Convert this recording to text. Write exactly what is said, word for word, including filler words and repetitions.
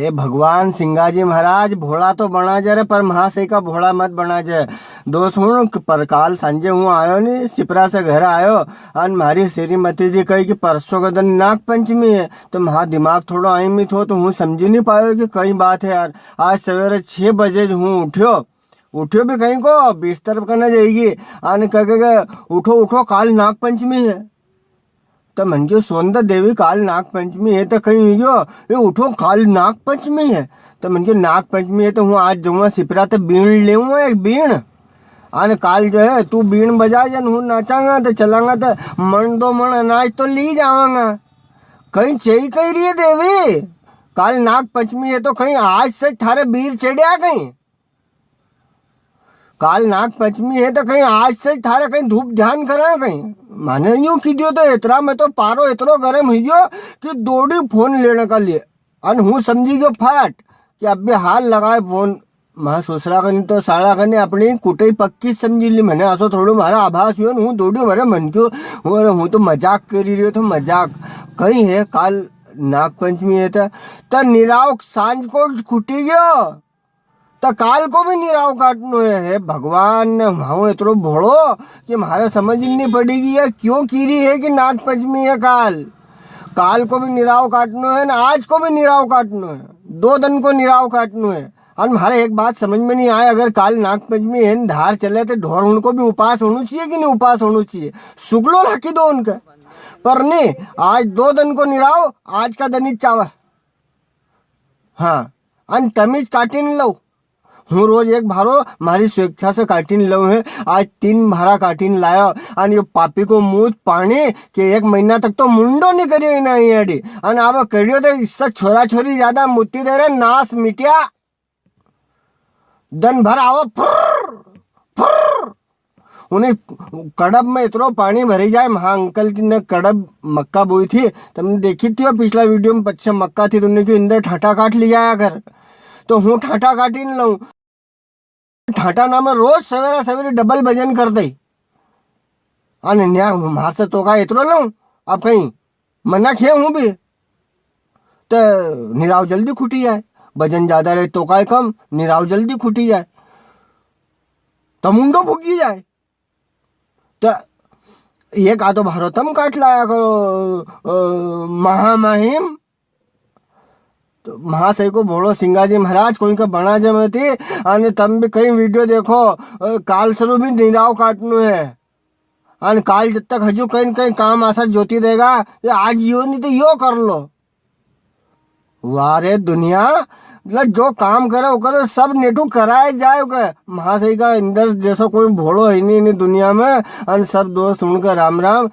हे भगवान सिंगाजी महाराज, भोला तो बना जे रे, पर म्हा सरीका भोला मत बना जे। दोस्त हुण, पर काल सांजे हूँ आयो नी, सिपरा से घर आयो, अन म्हारी श्रीमती जी कही कि परसों का दिन नाग पंचमी है, तो म्हा दिमाग थोड़ो आईं में थो, तो हूँ समझी नी पायो कि कई बात है यार। आज सवेरे छह बजे ज हूँ उठ्यो, उठ्यो भी कई को, बिस्तर कने जाएगी, अन कह के, "उठो, उठो, काल नाग पंचमी है।" तो मन क्यो, "सोंदा देवी, काल नाग पंचमी है, तो कई हुई गयो? ये उठो, काल नाग पंचमी है।" तो मन क्यो, "नाग पंचमी है, तो हूँ आज जाऊँगा सिपरा, तो बीण लेऊँगा एक बीण। अन काल जो है, तू बीण बजा जे, हूँ नाचांगा, तो चलांगा, तो मण दो मण अनाज तो ली जावांगा।" कई चई कई री है देवी, काल नाग पंचमी है, तो कई आज से थारे बीर चढ़्या कई? काल नाग पंचमी है, तो कई आज से थारे कई धूप ध्यान करा कई? माने यूं कीधो तो इतरा में तो पारो इतरो गरम हुई गयो कि दौड़ी फोन लेने का लिए। अन हूँ समझी गयो फट कि अब भी हाल लगाए फोन। म्हा ससुरा कने तो साला कने अपनी कुटई पक्की समझी ली। मने असो थोड़ो म्हारा आभास हुयो न, हूँ दौड़ियो, म्हारे मन क्यो, हूँ, अरे, हूँ तो मजाक करी रह्यो थो, मजाक। कई है, काल नाग पंचमी है तो, तो निराव सांझ को खुटी गयो। तो काल को भी निराव काटनो है। हे भगवान, ने हूँ इतरो भोलो कि म्हारे समझ ही नी पड़ेगी, ये क्यों की री है कि नाग पंचमी है काल। काल को भी निराव काटनो है ना, आज को भी निराव काटनो है, दो दिन को निराव काटनो है। और म्हारे एक बात समझ में नी आए, अगर काल नाग पंचमी है न धार चले तो ढोर उनको भी उपास होनो चाहिए कि नी उपास होनो चाहिए? सुगलो लाकी दो उनके। पर नी, आज दो दिन को निराव, आज का दिन ही चावे। हाँ, अन तमीज काटी न लो। हूँ रोज एक भारो म्हारी स्वेच्छा से काटी न लऊँ है। आज तीन भारा काटी न लायो। अन यो पापी को मूत पानी के एक महीना तक तो मुंडो नी करियो इना अड़ी। अन आवे करियो तो इससे छोरा छोरी ज्यादा मुत्ती दे रे, नाश मिटिया। दिन भर आवे फुर्र, फुर्र। उन्हें कड़ब में इतरो पानी भरी जाए, म्हा अंकल की ने कड़ब मक्का बोई थी, तमने देखी थी वो पिछला वीडियो में, पच्छे मक्का थी, तुमने क्यों इंदर ठाटा काट लिया आया कर, तो हूँ ठाटा काटी न लऊँ। ठाटा ना में रोज सवेरे सवेरे डबल वजन कर दे। अने न्या म्हार से तो का इतरो लऊँ, अब कई मना खे हूँ भी, तो निराव जल्दी खुटी जाए। वजन ज्यादा रहे तो काय कम, निराव जल्दी खुटी जाए, तो मुंडो फूकी जाए। तो एक आधो भारो तम काट लाया करो, अ, महामहिम। तो म्हा सरीको भोलो सिंगाजी महाराज, कोई का बना जमती, अने तम भी कई वीडियो देखो, अ, काल सरू भी निराव काटनो है। अन काल जब तक हजू कई न कई काम आसा जोती देगा, ये आज यो नी तो यो कर लो। वाह रे दुनिया, मतलब जो काम करे, ओका तो सब नेठू कराए जाए, ओके। म्हा सरीका इंदर जैसो कोई भोलो है नी इनी दुनिया में। अन सब दोस्त हुण के राम राम।